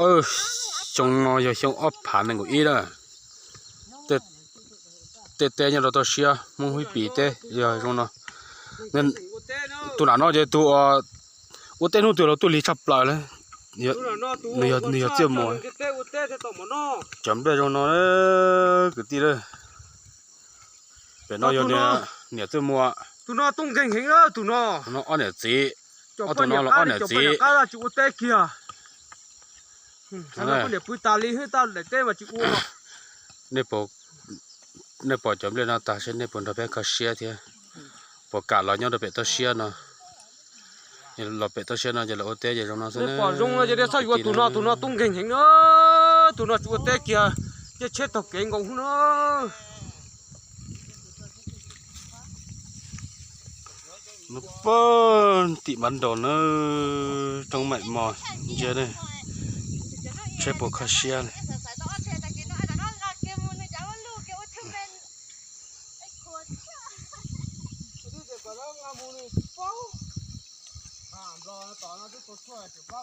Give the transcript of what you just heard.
Xyoo no yog xyoo ob phav nees nkaum ib na. Tej teb nyob rau toj siab Hmoob Hib Pis teb yog zoo no. Tus nam no ces tus ua teb hnub twg los tuaj lig tshaj plaws li. Nws yog Txiaj Muas. Cov nplej zoo no kwv tij. Pem no yog niam Txiaj Muas. Tus no ob niam txiv. Ob tug no los ob niam txiv. Nej pom cov nplej no tag seb nej puas nrog peb kho siab thiab. Puas kam los nyob rau pem toj siab no? Los pem toj siab no ces lawv ua teb ces zoo no xwb. Pom zoo no ces txhob yuav tus no, tus no tub nkeeg heev na. Tus no tsis ua teb kiag, caij tsheb taug kev nkaus na. Pog tim npav nraus na, roob maim mos ntsia ne, tsheb puas kho siab li.